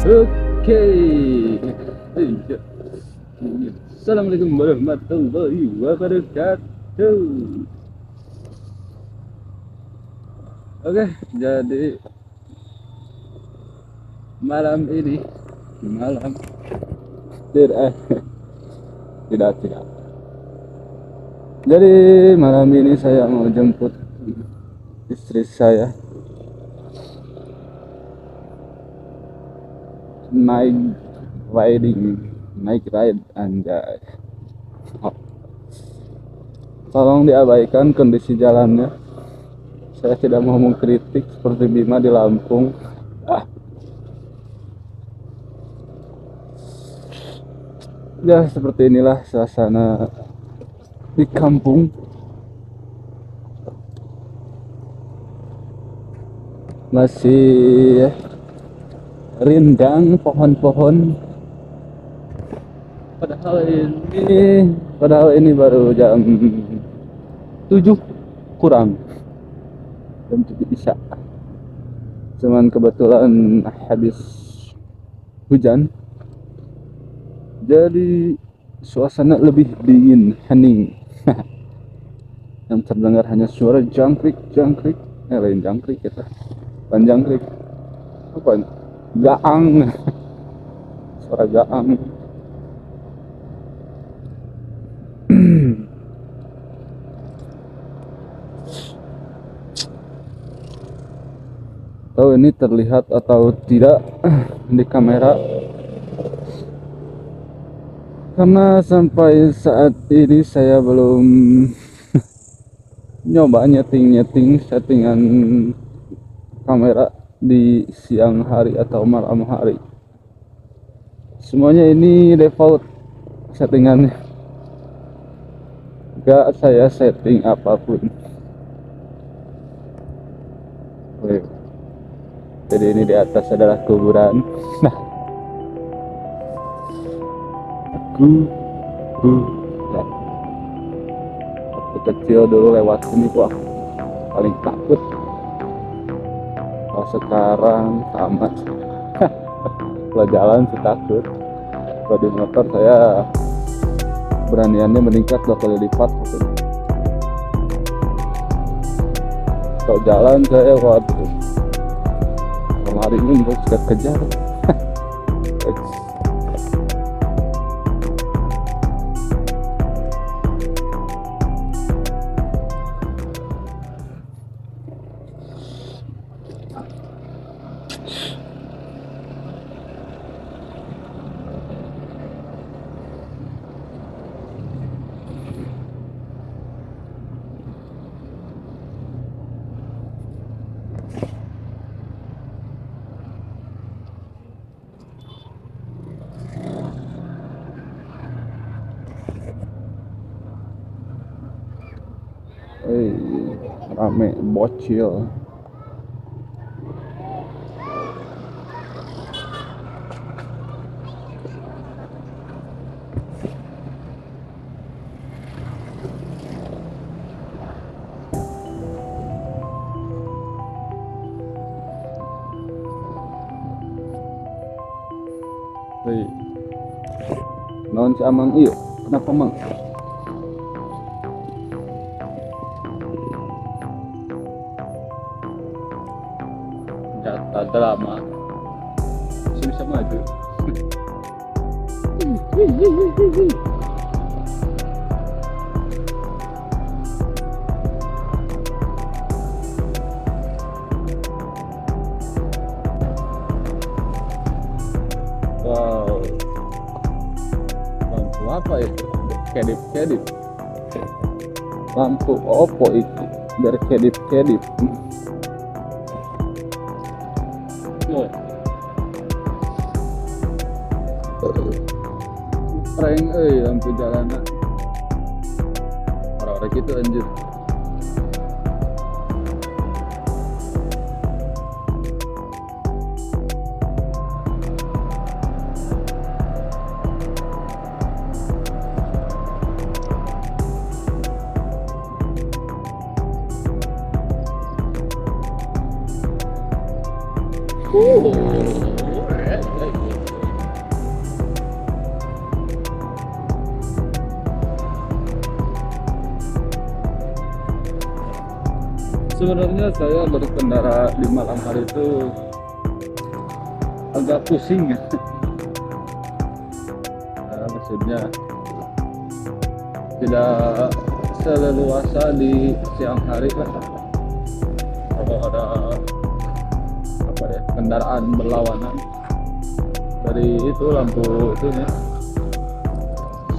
Oke. Iya. Assalamualaikum warahmatullahi wabarakatuh. Oke, jadi malam ini malam tidak tidak tidak. Jadi malam ini saya mau jemput istri saya naik riding, naik ride anjay. Oh. Tolong diabaikan kondisi jalannya. Saya tidak mau mengkritik seperti Bima di Lampung. Ah. Ya seperti inilah suasana di kampung. Masih rindang pohon-pohon. Padahal ini baru jam 7 kurang. Jam 7 isya. Cuman kebetulan habis hujan. Jadi suasana lebih dingin, hening. Yang terdengar hanya suara jangkrik-jangkrik. Lain jangkrik kita. Bukan jangkrik. Apa ini? Gaang. Suara gaang. Tahu ini terlihat atau tidak di kamera, karena sampai saat ini saya belum nyoba nyeting-nyeting settingan kamera di siang hari atau malam hari. Semuanya ini default settingannya, gak saya setting apapun. Oke. Jadi ini di atas adalah kuburan. Nah, kuburan. Waktu kecil dulu lewat sini, wah paling takut. Kalau sekarang sama. Kalau jalan sih takut. Kalau di motor saya beraniannya meningkat 2 kali lipat. Kalau jalan saya waduh, hari ini mau suka kejar. Rame bocil. Hei, non si Amang iyo, kenapa Mang? Jatah drama masih bisa maju. Wow, lampu apa itu? Kedip-kedip. Lampu opo itu? Berkedip-kedip. Prank euy lampu jalanan. Orang-orang gitu anjir. Sebenarnya saya berkendara di malam hari itu agak pusing ya. Nah, maksudnya tidak seleluasa di siang hari lah. Kalau ada apa ya, kendaraan berlawanan dari itu lampu itu ya,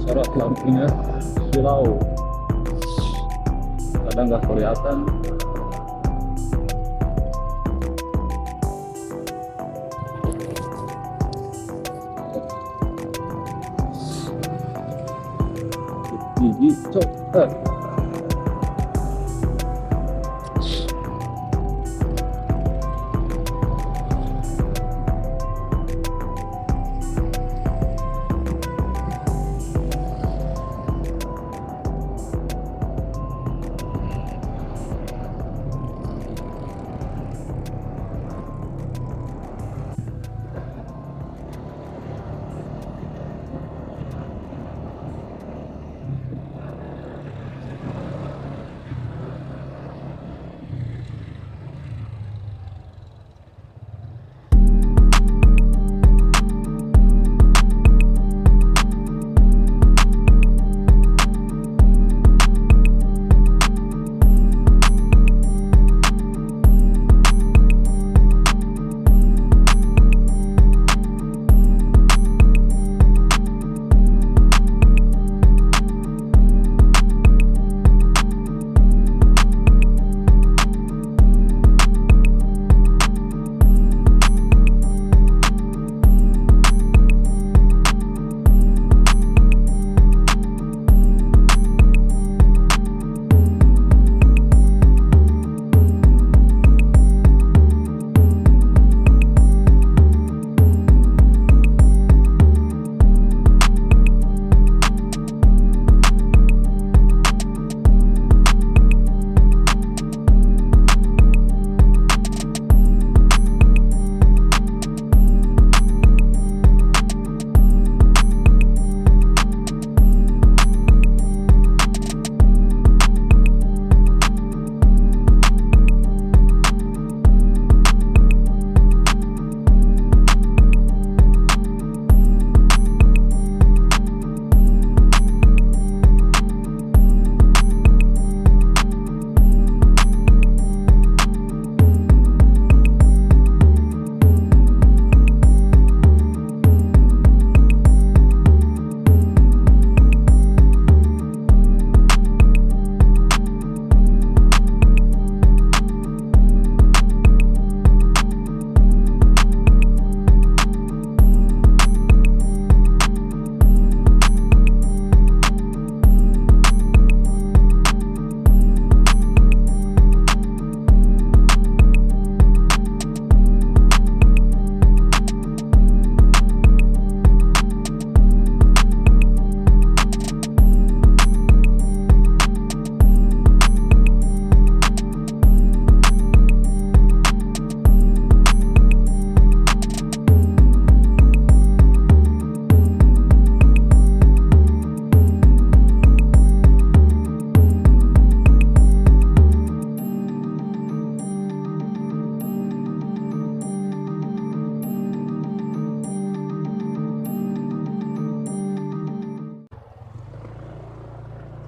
sorot lampunya silau, kadang nggak kelihatan. Gigi cok.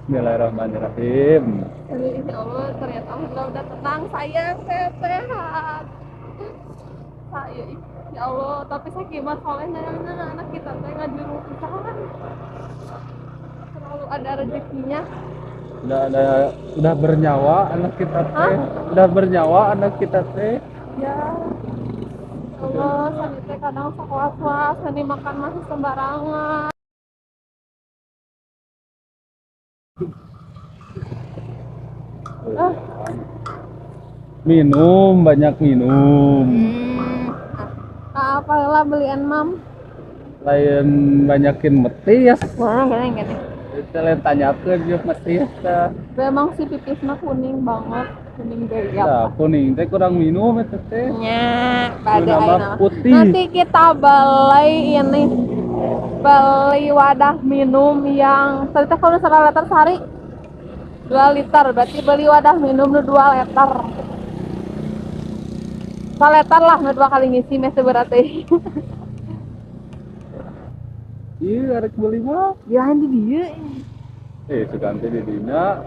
Bismillahirrahmanirrahim. Insya Allah ternyata Allah udah tenang, sayang, sehat. Saya, ya Allah, tapi saya kibat soleh anak kita teh ngajuru pisan. Selalu ada rezekinya. Udah ada, udah bernyawa anak kita teh. Udah bernyawa anak kita teh. Ya. Allah, sani teh kadang sok was-was, sani makan masih sembarangan. Minum, banyak minum. Apalah belian mam. Lain banyakin metis. Wah, gini. Itu lain tanyakeun jeung metis teh. Memang si pipisnya kuning banget. Kuning gaya. Nah, kuning teh kurang minum eta teh. Nya, pada ayeuna. Putih. Nanti kita beli ini. Beli wadah minum yang tadi teh kalau 1 liter sehari 2 liter, berarti beli wadah minum nu 2 liter. 1 liter lah nu 2 kali ngisi meh berarti. Iya, arek beli mah. Ya di dieu. Sugan teh di dinya.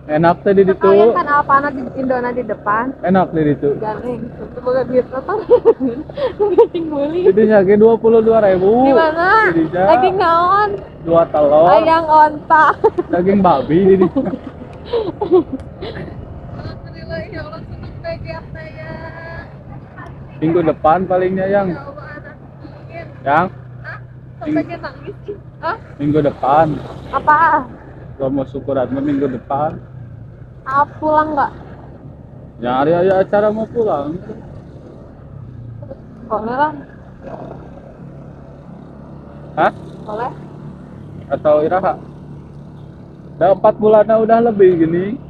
Enak teh di ditu. Kalian kan Alfana di Indona di depan. Enak di ditu. Gandeng, itu boga duit apa? Gandeng beli. Di dinya ge 22.000. Di mana? Di dinya. Daging naon? 2 telur. Ayang onta. Daging babi di dinya. Alhamdulillah ya Allah seneng bagian saya. Minggu depan palingnya yang. Ya Allah anak ingin. Yang? Hah? Sampai ke nangis sih. Hah? Minggu depan. Apa? Kalau mau syukuran minggu depan. Ah, pulang nggak? Nyari aja acara mau pulang. Boleh lah. Hah? Boleh. Atau iraha? Udah 4 bulan udah lebih gini.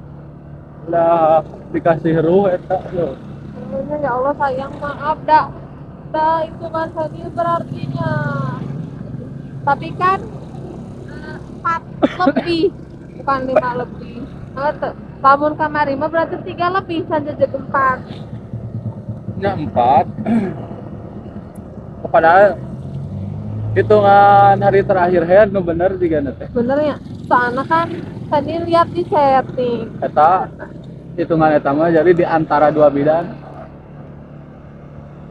Udah dikasih ruh eta loh. Ya Allah sayang maaf dah. Dah itu kan tadi berartinya. Tapi kan 4 lebih bukan 5 lebih. Nah, lamun kamari mah berarti 3 lebih saja jadi 4. Ya 4. Padahal hitungan hari terakhir head nu bener juga teh. Bener ya? Soalnya kan tadi lihat di setting. Eta hitungan eta mah jadi di antara 2 bidan.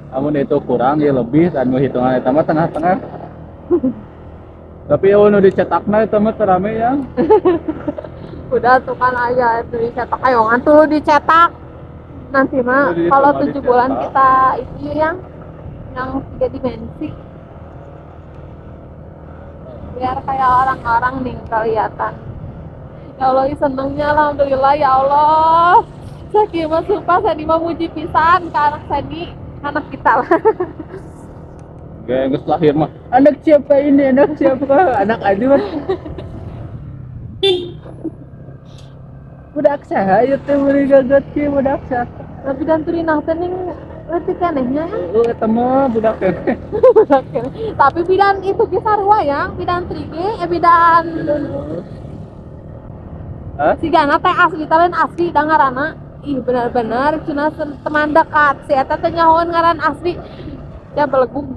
Namun itu kurang ya lebih dan hitungan eta mah tengah-tengah. Tapi ya nu dicetakna eta mah terame ya. Udah tuh kan ayah itu dicetak, ayo ngantul dicetak. Nanti mah kalau 7 bulan kita itu yang 3 dimensi. Biar kayak orang-orang nih kelihatan. Ya Allah senengnya alhamdulillah ya Allah. Saya mah sumpah saya mah muji pisan ke anak Sani, anak kita lah. Geus lahir mah. Anak siapa ini? Anak siapa? Anak aja mah. Budak saha ieu teh meuli gagat kieu budak saha. Tapi dan turinah teh ning leutik kenehnya ya. Heueuh eta mah budak keneh. Budak keneh. Tapi bidan itu ge sarua ya, bidan 3G, bidan. Hah? Sigana teh asli teh lain asli da ngaranna. Ih bener-bener cenah teman dekat si eta teh nyahoan ngaran asli. Ya belegung.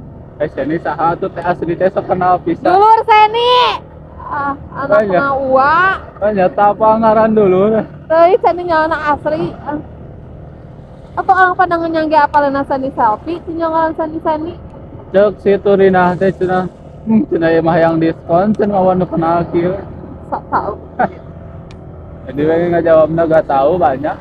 Seni saha tuh teh asli teh sok kenal pisan. Dulur Seni. Ah, anak kenal uwa. Nyata apa ngaran dulu? Teuy Seni nyahoan asli. Atau orang pada ngenyangge apaleuna Seni selfie, teu ngaran Seni Seni. Cek si Turinah teh cenah. Cenah ieu mah yang diskon cenah awan nu kenal kieu. Sok tahu. Jadi we ngajawabna gak tahu banyak.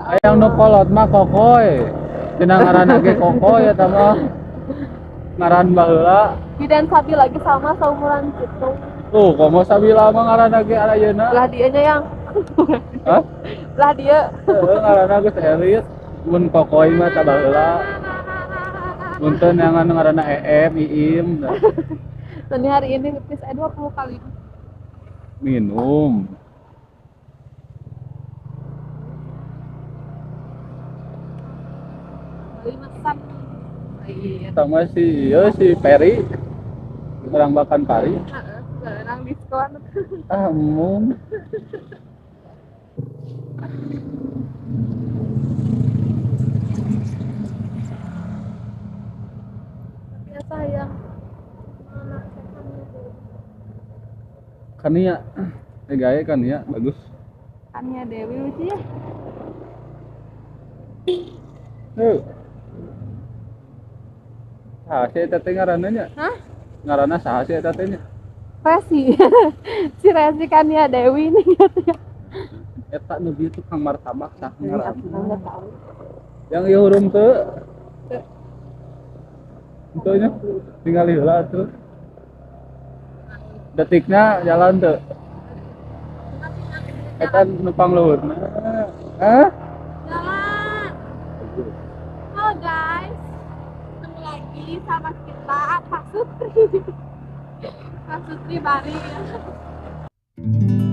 Ayang nu kolot mah kokoy. Cenah ngaranna ge kokoy eta mah. Ngaran baheula. Bidan Sabi lagi sama saumuran kitu. Tuh, komo Sabila mah ngaranna ge ayeuna. Lah dianya yang. Hah? Lah dia. Heuh, ngaranna geus elit. Mun kokoy mah ta baheula. Mun teu neangan ngaranna EM, IIM. Dan hari ini ngetis 20 kali. Minum. Beli masak. Iya. Sama si iya, si Peri. Orang makan pari. Heeh, orang diskon. Ah, mung. Tapi ya sayang. Kania. Gaya Kania bagus. Kania Dewi lucu ya. Heuh. Saha sih eta teh ngaranna nya? Hah? Ngaranna saha sih eta teh nya? Resi. Si Resi Kania Dewi nih katanya. Eta nu bieu tukang martabak saha ngaranna? Enggak tahu. Yang ieu hurung teu? Teu nya tingali heula atuh. Detiknya jalan tuh. Eta numpang luhurna. Hah? Jalan. Halo guys. Ketemu lagi sama kita Pak Sutri. Pasutri bari ya.